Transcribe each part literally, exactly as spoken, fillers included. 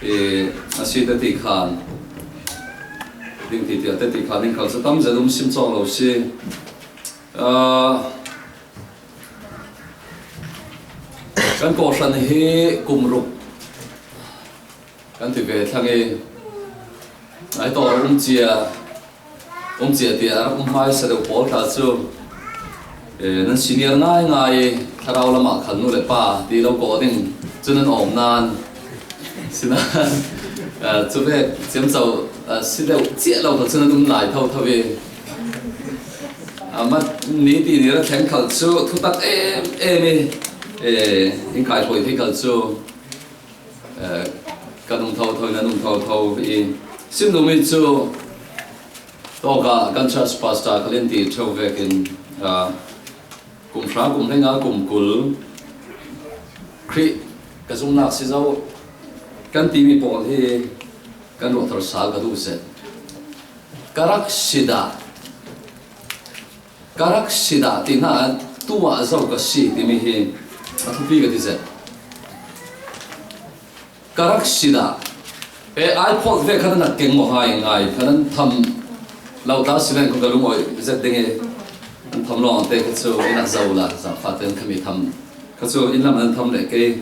E, a si te ti khan, ding ti ti a te ti khan ding khal chu tam zet um sim chawk lo si. Ah, kan kawhhran hi kum ruk kan ti ve thlang i, ai tawh um chia, um chia tia a rak um hmaisa deuh pawl kha chu, eh, nan senior ngai ngai i thlarau lamah khal nu le pa ti lo kawh ding chu nan awm nan. Sinan, eh, chu ve ciamco, eh, si deuh chiah lo kha chu nan um lai tho tho i. A mat ni ti ni ra thleng khal chu thutak em em i, eh, in kai poi thei khal chu, eh, ka nung tho tho, na nung tho tho i. Sim dum i chu tawka kan church pastor khalin ti theu vekin, ah, kum hra, kum hlenga, kum kul Khrih ka zumnak si zo kan timi pawl hi kan ruahthar sal ka duh zet. Ka rak si dah, ka rak si dah ti hna, tuah zo ka si timi hi a thupi ka ti zet. Ka rak si dah. E, ai phawt ve kha nan keng maw hai ngai, kha nan tham lo ta si ven kong ka lungawih zet ding i, an tham lawng te kha chu in a zo la, zangfah te an khami tham kha chu in lam an tham le kei.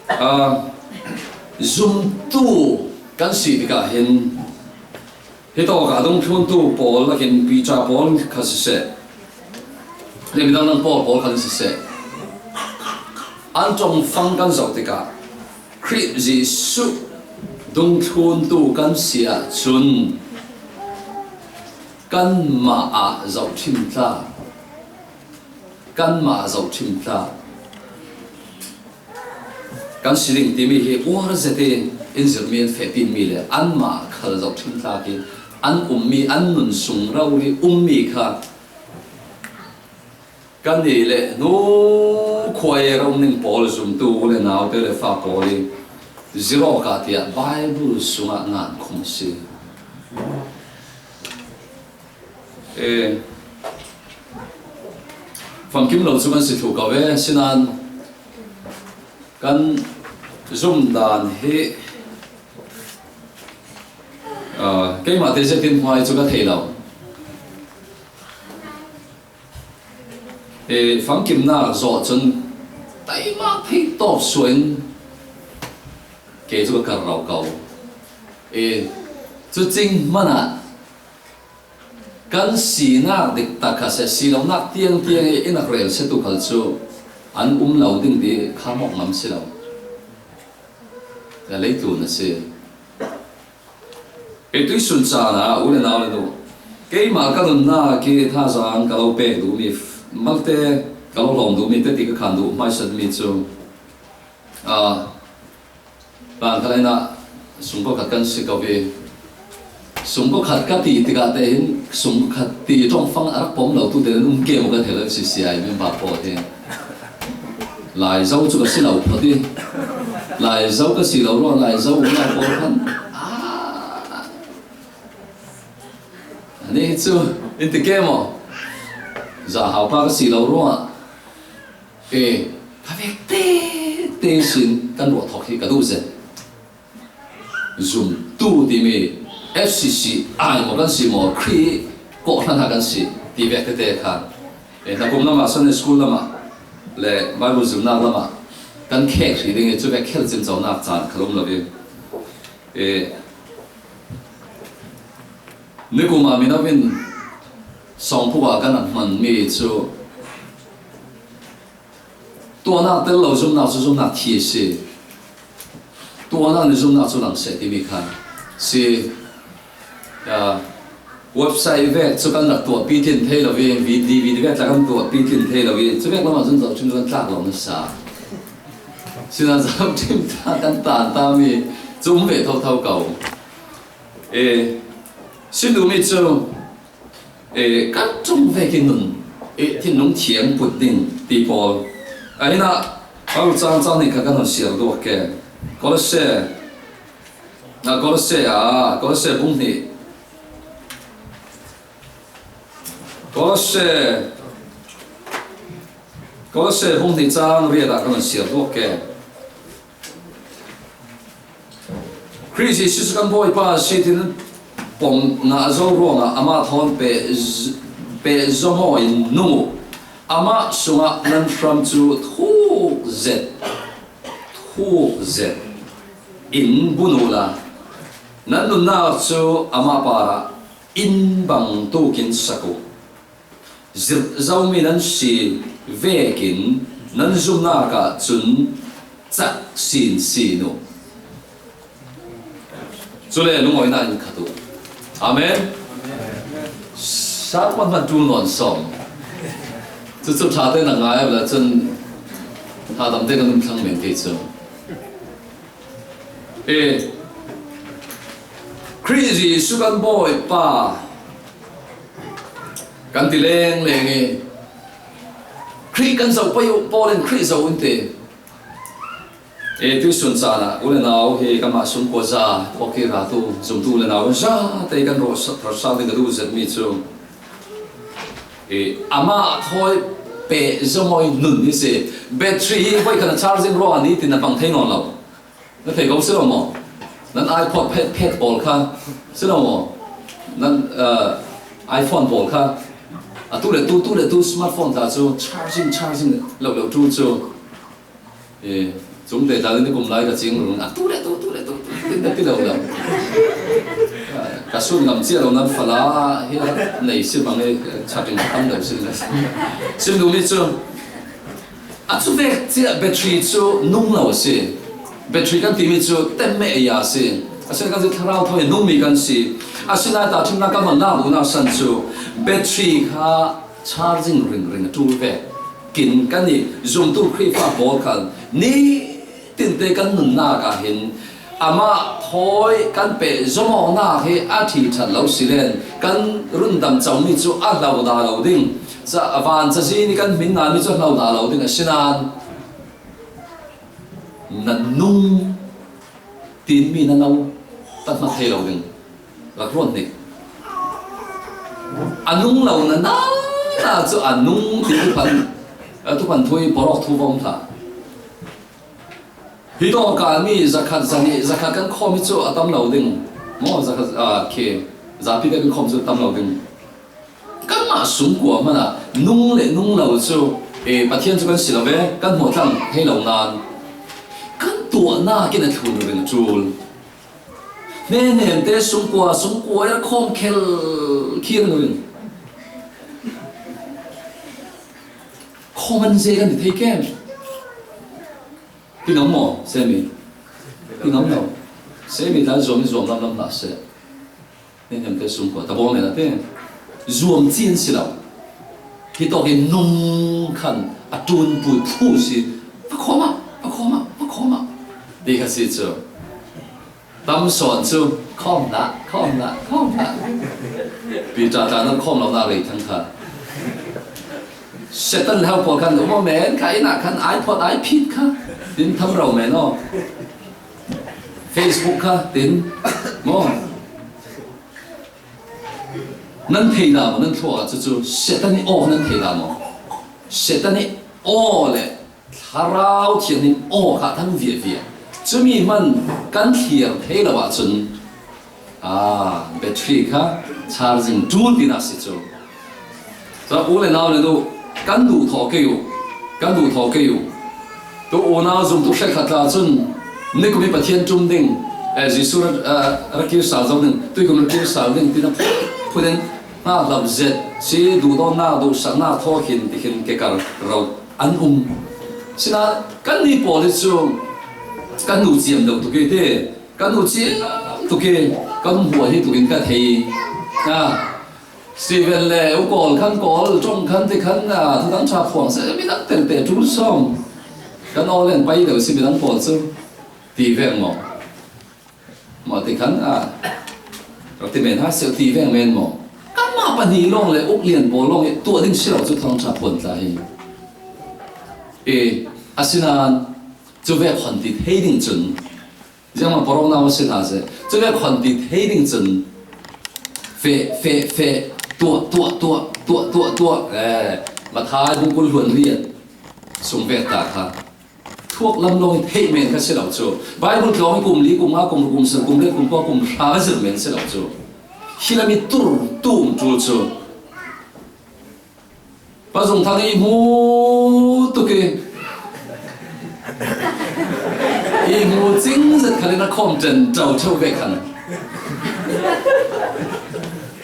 Ah, zumtu kan si tikah hin, hi tawka dungthluntu pawl lakin Peter pawl kha siseh, le midang dang pawl pawl khan siseh, an ṭongfang kan zoh tikah Khrih Jesuh dungthluntu kan si ahcun kanmah ah zohṭhim tla, kanmah ah zohṭhim tla kan si ding timi hi uar zet i in zirhmi, an fehpimi le anmah khal zohṭhim tlak i an ummi, an nun sung rori ummi kha kannih le hnu khua i ro ning pawl zumtu u le naute le fa pawl i zirh awkah tiah Bible sungah ngan khum a si. E, famkim lo cu kan si thlu ko ve, sinan kan zumdan hi, ah, keimah te zetin hmai cu ka thei lo. E, famkimnak zawh cun taimah theih tawp sual in kei cu ka kar lo ko. E, cucing hmanah kan sinak diktak kha seh, si lonak tiang tiang i in a rel setu khal cu an um lo ding ti kha mawk ngam si lo. Leitlun a si. Kei tuisun caan ah u le nau le nu, keimah ka nunnak i thazaang ka lo pek duhmi, malte ka lo hlawm duhmi te ti ka khan duh hmaisatmi cu, aa, hlan khat in ah sungkua khat kan si ko i, sungkua khat ka ti tikah te hin sungkua khat ti ṭongfang a rak pom lo tu te nan um ke maw kan hel a si si ai member pawl hi. Laizo cu ka si lo phawt i, Laizo ka si lo ruang, Laizo u lai pawl khan, ah, ani cu in ti ke maw? Zahau pa ka si lo ruang. E, ka vek te, te sin kan ruah thawk hi ka duh zet. Zumtu timi F C C I maw kan si maw, Khrih kawhhran ah kan si ti vek tete kha, e, hnakum lamah, Sunday school lamah le Bible zumnak lamah kan khek hrih ding i, cu vek khel cimconak caan kha um lo i, e, nikum ah mino in sawngpuk ah kan rak hmanmi cu tuahnak tel lo zumnak cu zumnak thi a si. Tuahnak nih zumnak cu lang seh timi kha si. Aa, website vek cu kan rak tuahpi tlin thei lo i, D V D vek tla kan tuahpi tlin thei lo i, cu vek lamah cun zohṭhim kan tlak lo nasa. Sinan zohṭhim tla kan tan tami cu um ve thotho ko. E, si duhmi cu, e, kan ṭung vekin nun, e, thinlung thiang put ding ti pawl. Ahinah, Paul cang cang nih kha kan hun siar duak ke. Kolose, a, Kolose, a, Kolose bung hnih. Kolose, Kolose bung hnih cang riat ah kan hun siar duak ke. Khrih Jesuh kan Bawipa sitin pom ngah zo ruangah amah thawn peh z-, pehzawmawi nung uh. Amah sungah nan hram cu thuk zet, thuk zet in bun uhla, nan nunnak cu amah parah inn bang tukin sak uh. Zirh zomi nan si vekin nan zumnak ah cun cak sinsin uh. Cule lungawinak in khat uh. Amen. Sak hmanh hmanh ṭul nawn sawm. Cucu ṭha te na ngai le cun ṭha tam te kan um thlang men ti cu. E, Khrih Jesuh kan Bawipa kan ti lengleng i, Khrih kan zoh pei uh, Paul in Khrih zoh in ti. E, tuihsun caan ah u le nau hi kanmah sungkua za, awki ratu, zumtu u le nau za te kan rawh sa-, rawh sal ding ka duh zetmi cu, e, amah thawi pehzawmawi nun hi si. Battery hi voikhat a charging ruangah nitin a bang thei nawn lo. Na thei ko si lo maw? Nan iPod phet, phet pawl kha si lo maw? Nan, uh, iPhone pawl kha a tu le tu, tu le tu smartphone ta cu charging, charging lo lo tu cu. Eh, cung te ta ni kum lai ka cing rung a tu le tu, tu le tu, tu le tu, ti lo lo. Ka sun ngam cia lo nan fala hi nei si bang e, charging tam lo si lo. Sim duhmi cu a cu vek cia battery cu nung lo a si. Battery kan timi cu temmeh ya a si. Asinain kan zi thlarau thawi nungmi kan si. Asinain tahṭhimnak kan van lak duhnak san cu battery kha charging ringring a ṭul ve. Kin kan i zumtu Khrihfa pawl khan ni tinte kan nunnak ah hin amah thawi kan pehzawmawknak hi a ṭhi ṭhat lo si len kan rundam comi cu a hlo dah lo ding. Ca, a van cazin i kan hmin nganmi cu a hlo dah lo ding a si nain na nung tinmi na no tak hna thei lo ding. Rak ruat hnik. A nung lo na na, na cu a nung ti tu phan, a tu phan thui, borawk thu vom hlah. Hi tawng kalmi zakhat, zahnih, zakhat kan khawm hi cu a tam lo ding. Maw, zakhat, a, khi, zapi te kan khawm cu a tam lo ding. Kanmah sungkua hmanh ah nung le nung lo cu, e, Pathian cu kan si lo ve, kan hmuh thlang hei lo nain kan tuahnak in a thlun ring a ṭul. Hmehnem te sungkua, sungkua i rak khawm khel khi ring ring. Khawm an zei kan ti thei kem. Ti ngam maw, Semi? Ti ngam lo. Semi tla zuam i zuam lam lam hlah seh. Hmehnem te sungkua, ta bawm men a te. Zuam cin si lo. Hi tawk in nung khan a ṭun pui phu si. Va khawm ah, va khawm ah, va khawm ah. Ti kha si cu. Tam sawn cu, khawm hlah, khawm hlah, khawm hlah. Peter tla nan khawm lo nak rei thang kha. Satan le hau pawl khan, um aw men, kha inn ah khan iPod, iPad kha, tin tham ro men aw. Facebook kha, tin, maw. Nan thei dah maw, nan thluak ah cucu Satan i aw nan thei dah maw? Satan i aw le Thlarau Thianghlim aw kha a thang viaviah. Cumi hman kan thlir thei lo ahcun, aa, battery kha charging ṭul tinak si cu. Cun u le nau le nu, kan duh thawh kei uh, kan duh thawh kei uh. Tu unau zumtu hrekkhat tla cun nikum i Pathian ṭum ding, eh, Jesuh ra, eh, ra kir sal zo ding, tuikum ra kir sal ding, tina phun in hna hlap zet si, duhdawtnak, duhsaknak thawk hin, ti khin ke kar ro an um. Sinain kannih pawl hi cu kan nu ciam deuh tuk i ti, kan nu ciam tuk i kan hmuh hi tukin ka thei. Ah, Steven le u Kawl khan, Kawl ṭong khan ti khan, ah, Thuthang ṭha phuang seh, midang tengte ṭul sawm. Kan aw len pai deuh si midang pawl cu ti veng maw? Maw ti khan, ah, rak ti men ha seh ti veng men maw? Kanmah pahnih lawng le uk lian pawl lawng i tuah ding si lo cu Thuthang ṭha phuan tla hi. E, asinain cu vek hon ti thei ding cun, ziangmah pawrawknak a si hna seh. Cu vek hon ti thei ding cun feh, feh, feh, tuah, tuah, tuah, tuah, tuah, tuah, eh, Matthai bung kul hluan riat sung vek ta kha. thuak lam lo hi theih men kha si lo cu. Bible tlawng hi kum li, kum nga, kum ruk, kum san, kum riat, kum kua, kum hra zir men si lo cu. Hi lam hi tur tum ṭul cu. Pa Zung Thang i hmu tuk i, i hmu cing zet khan in a khawm ṭen ṭau ṭheu ve khan.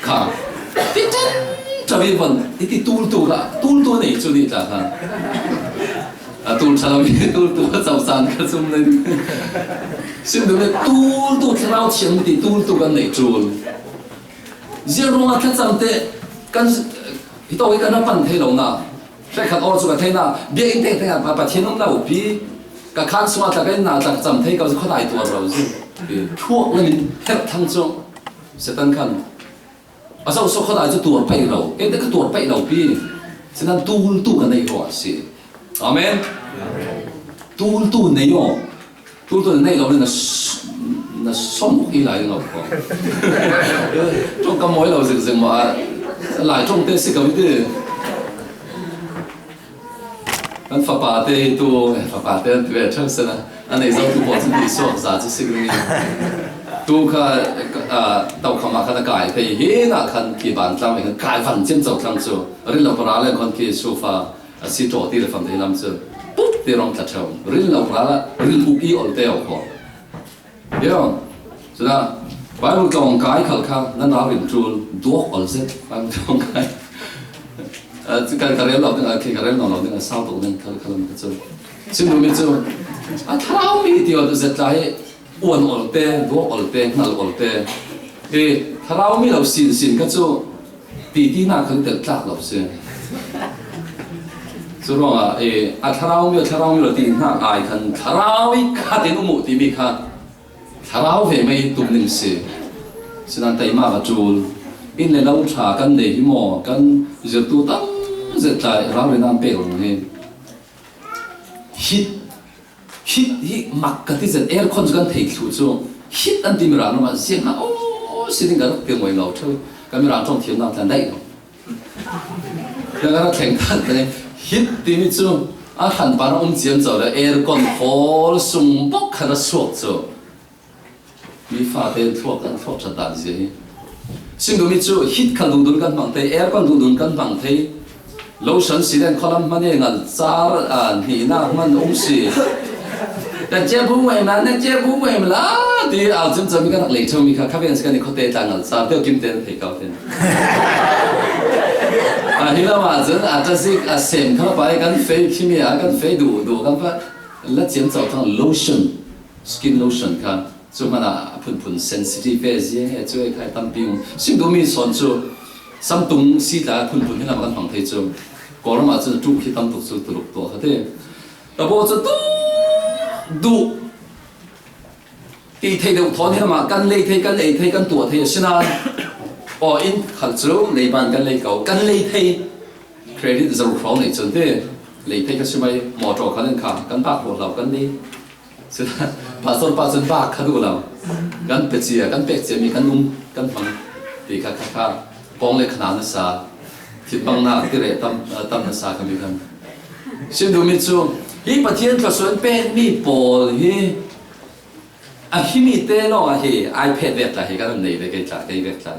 Kha. Ti ṭen ṭau i von, i ti tul tu kha, tul tu nei cu nih tla kha. A tul ṭha lo i tul tu a causan kha cum nei. Sim duh le tul tu thlarau thiang ti tul tu kan nei ṭul. Ziah ruangah thlacam te kan hi tawk hi kan ra pan thei lo na. Hrekkhat aw cu ka theihna, biakinn tengteng ah Pathian um lo pi. Ka khan sungah tla ka innah tla ka cam thei ko, khuadai tuar lo cu. Thuak le min herh thang cu. Satan khan a zoh so khuadai cu tuar paih lo. Kei te ka tuar paih lo pi. Sinan tul tu ka nei ruah a si. Amen. Tul tu nei aw. Tul tu nei lo le na s-, na som i lai lo ko. Ṭong ka mawi lo zing zing maw a. Lai ṭong te si ka mi ti. Kan fapa te hi tu, eh, fapa te an ti ve ṭheu sena. A nei zo tu pawl cu ti suak za cu si ka mi. Tu kha, ah, tau kha ma kha na kai thei hi na khan ki ban tlang ve khan kai van cim co tlang cu. Rin lo para le khan ki sufa. A si ṭaw ti le fam te hi lam cu puk ti rawng tla ṭheu. Ril lo kha la, ril uk i ol te aw khaw. Yo, cuna Bible tlawng kai khal kha nan ral rin ṭul duak ol zet. Bible tlawng kai. A, cu kan ka rel lo ding, a khi ka rel nawn lo ding, a sau tuk ding khal khal ka cu. Sim dumi cu a thlarau mi ti ol zet lai. Uan ol te, duak ol te, hngal ol te. I thlarau mi lo sin sin kha cu titinak kha tel tlak lo si. Cu ruangah, i, a thlarau mi, a thlarau mi lo ti hna ai khan thlarau i khat in um uh timi kha thlarau ve mai tum ning si. Sinan taima va ṭul. Inn le lo ṭha kan nei hi maw, kan zirtu tam zet tlai ralrin an pek lo hi. Hit Hit hi mak ka ti zet, aircon cu kan thei thluh cu. Hit an timi ral lamah ziang ah aw si ding ka rak ti ngoi lo ṭheu. Kan mi ral ṭong thiamnak tlan daih lo. Kan ka rak thleng ṭhan te. Hit timi cu a hran pa rak um ciam co le aircon khawl sung bawk khan a suak cu. Mi fate an thluak, an thluak ṭhat dan zia hi. Sim dumi cu hit khal dungdun kan hmang thei, aircon dungdun kan hmang thei. Lotion si len khualam hman e ngal car, a, hnihnak hman um si. Kan cia bu ngei ma, na cia bu ngei ma la, ti au cem cem mi kan rak lei ṭheu mi kha, kha ven si kan i khuate tla ngal car, teo kim ten thei kau ten. A, hi lam ah cun, a, tasik, a, sem kha pai kan fei khimi a, kan fei duh, duh kan fa, la ciam cau thang lotion. Skin lotion kha cu hmanh ah a phunphun sensitive ve zia he cu e khai tampi um. Sim dumi sawn cu samtung si tla phunphun hi lam kan hmang thei cu Kawlram ah cun ṭuh khi tam tuk cu tuluk tuah kha te. Ka baw cu tu duh ti thei deuh thawn hi lam ah kan lei thei, kan ei thei, kan tuah thei a si nain aw in khal cu leiban kan lei ko, kan lei thei. Credit zo hrawng nei cun ti lei thei ka si mai, mawṭaw kha len kha kan bak hrawh hlau kan ni. Sila, pastor pa cun bak kha duh lo. Kan pe cia, kan pek cia mi kan um, kan hmang ti kha kha kha pawng le khana na sa, thit bang na ti reh tam, tam na sa kha mi kan. Sim duh mi cu hi Pathian thluasuah in pek mi pawl hi A himi te lawng a hi, iPad vek tla hi kan nei ve kei tla, kei vek tla.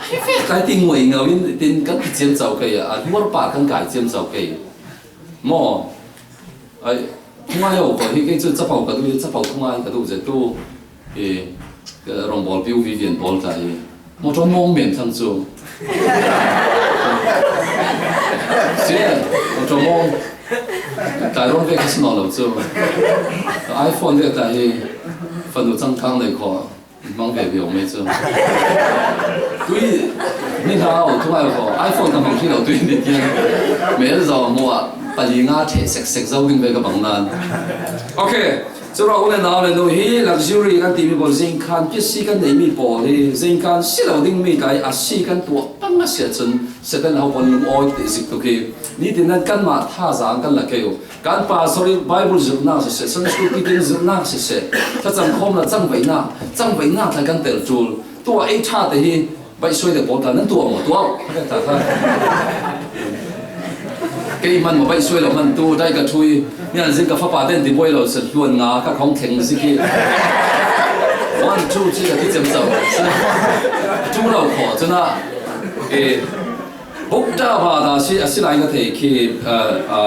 Hi vek tla ti nguai ngau in tin kan ti ciam cau kei, a luar pa kan kai ciam cau kei. Maw, ai, thungai ho ko hi kei cu capau ka duh, capau thungai ka duh zet tu. I, rawngbawl piu Vivian Paul tla hi. Mawṭaw mawng men thlang cu. Si, mawṭaw mawng. Tlai rawn vek a si nawn lo cu. Ka iPhone vek tla hi fanu cangkang nei khawh. Hmang ve viau mai cu. Tui ni hna aw, thungai khawh. iPhone ka hmang hrih lo tui ni tiang. Mel zaw hmuh ah pali nga ṭheh seksek zo ding ve ka bang nan. Okay. Curuangah u le nau le nu hi luxury kan timi pawl, zeikhan kisi kan neimi pawl hi zeikhan si lo dingmi kai a si kan tuah pang a si ahcun Satan le ho pawl lungawi ti zik tuk hi. Nitin nan kanmah thazaang kan la kei u. Kan pastor i Bible zirhnak siseh, Sunday school teaching zirhnak siseh, thlacam khawm le cangvaihnak, cangvaihnak tla kan tel ṭul. Tuah ei ṭha te hi Baihsuai le pawl tla nan tuah maw? Tuah. Ka ta kha. Kei man maw baih suai lo man tu dai ka thui. Nian zing ka fapa ten ti buai lo sa luan nga ka khong theng zik hi. One, two, three ka ti cem zau. Tu lo kho cuna. E, bukta ba da si, a si lai ka thei khi, a, a,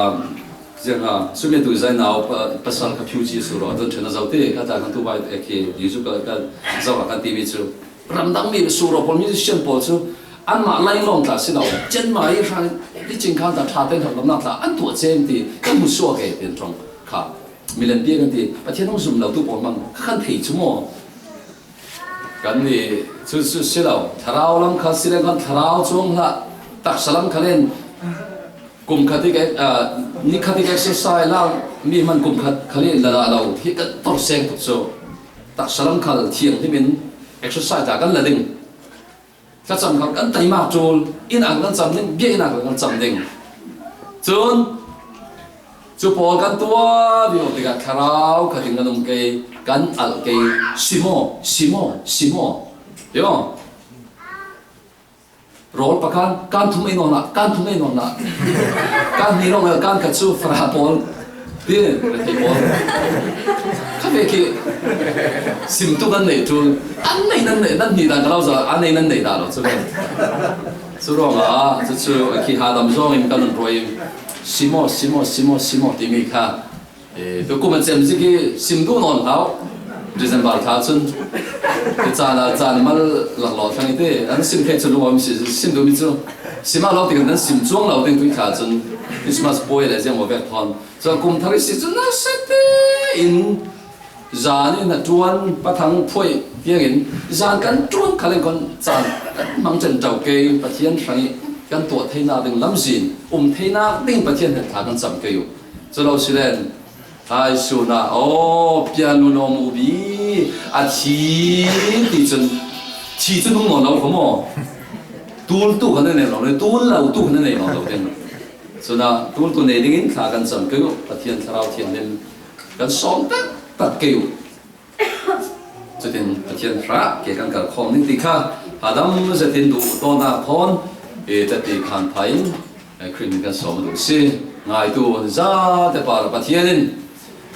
ziang ha, sumi tu zai nau, pa, pasal ka phiu ci su ro, don thena zau te, ka ta kan tu bai, e, khi, di zu ka, ka zau ha kan ti mi cu. Ramdang mi, su ro pawl, musician pawl cu, anmah lainglawng tla si lo, cen mah i hran, i cing khan ta ṭha ten hlawmnak tla, an tuah cem ti, kan hmu suak e, tin ṭong kha. Milen bia kan ti, Pathian hong zum lo tu pawl hmang, kha kan thei cu maw? Kan ni, cu, cu si lo, thlarau lam kha si leng kan thlarau cuang hlah, taksa lam kha len, kum khat i ka, ah, ni khat i ka exercise la, mi hman kum khat kha len la dah lo, hi kan tor seng tuk cu. Taksa lam khal thianghlim in exercise ta kan la ding. Thlacam kha kan taima ṭul, inn ah kan cam ding, bia inn ah kan cam ding. Cun, cu pawl kan tuah vivo tikah thlarau khat in kan um kei, kan alh kei, si maw, si maw, si maw. Yo. Rawl pakhat, kan thum ei nawn ah, kan thum ei nawn ah. Kan hnih lawng kan khat cu fara pawl. Ti, rethei pawl. Kha ve khi sim tu kan nei ṭul. An nei nan nei, nan hnih dan ka lo za, an nei nan nei dah lo cu ve. Cu ruangah, cu cu khi ha dam zawng in kan run ruai. Si maw, si maw, si maw, si maw timi kha. E, tu kum a cem zik hi sim duh nawn hlau. December thla cun. Ti caan ah caan mal laklawh thlang i ti. An sim thei cu lungawm si, sim duhmi cu. Sim ah lo tikah nan sim cuang lo ding tui thla cun. Christmas puai le ziang maw vek thawn. Cun kum thar i si cun na sate in zan in a ṭuan pathang phuai tiangin zan kan ṭuan khal in kan caan kan hmang ṭan ṭo kei Pathian hrang i kan tuah theinak ding lamzin um theinak ding Pathian hneṭha kan cam kei uh. Cu lo si len, hai sun ah, aw, pianu no mu bi, a thi ti cun, thi cu nung nawn lo kho maw? Tul tu khan a nei lo, tul lo tu khan a nei lo ding. Cun ah, tul tu nei ding in thla kan cam kei uh, Pathian Thlarau Thianghlim kan sawm tak tak kei uh. Cutin Pathian hrah ke kan kal khawm ding ti kha, hadam zetin duh tawnak thawn, e, tati khan phai in, e, Khrih min kan sawm a duh si. Ngaitu zate par Pathian in,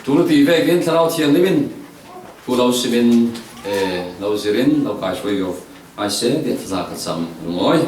tu lupi vekin Thlarau Thianghlim in, tu lo simin, e, lo zirin, lo kai hruai yo. Ai se, tiah za ka cam lungawi.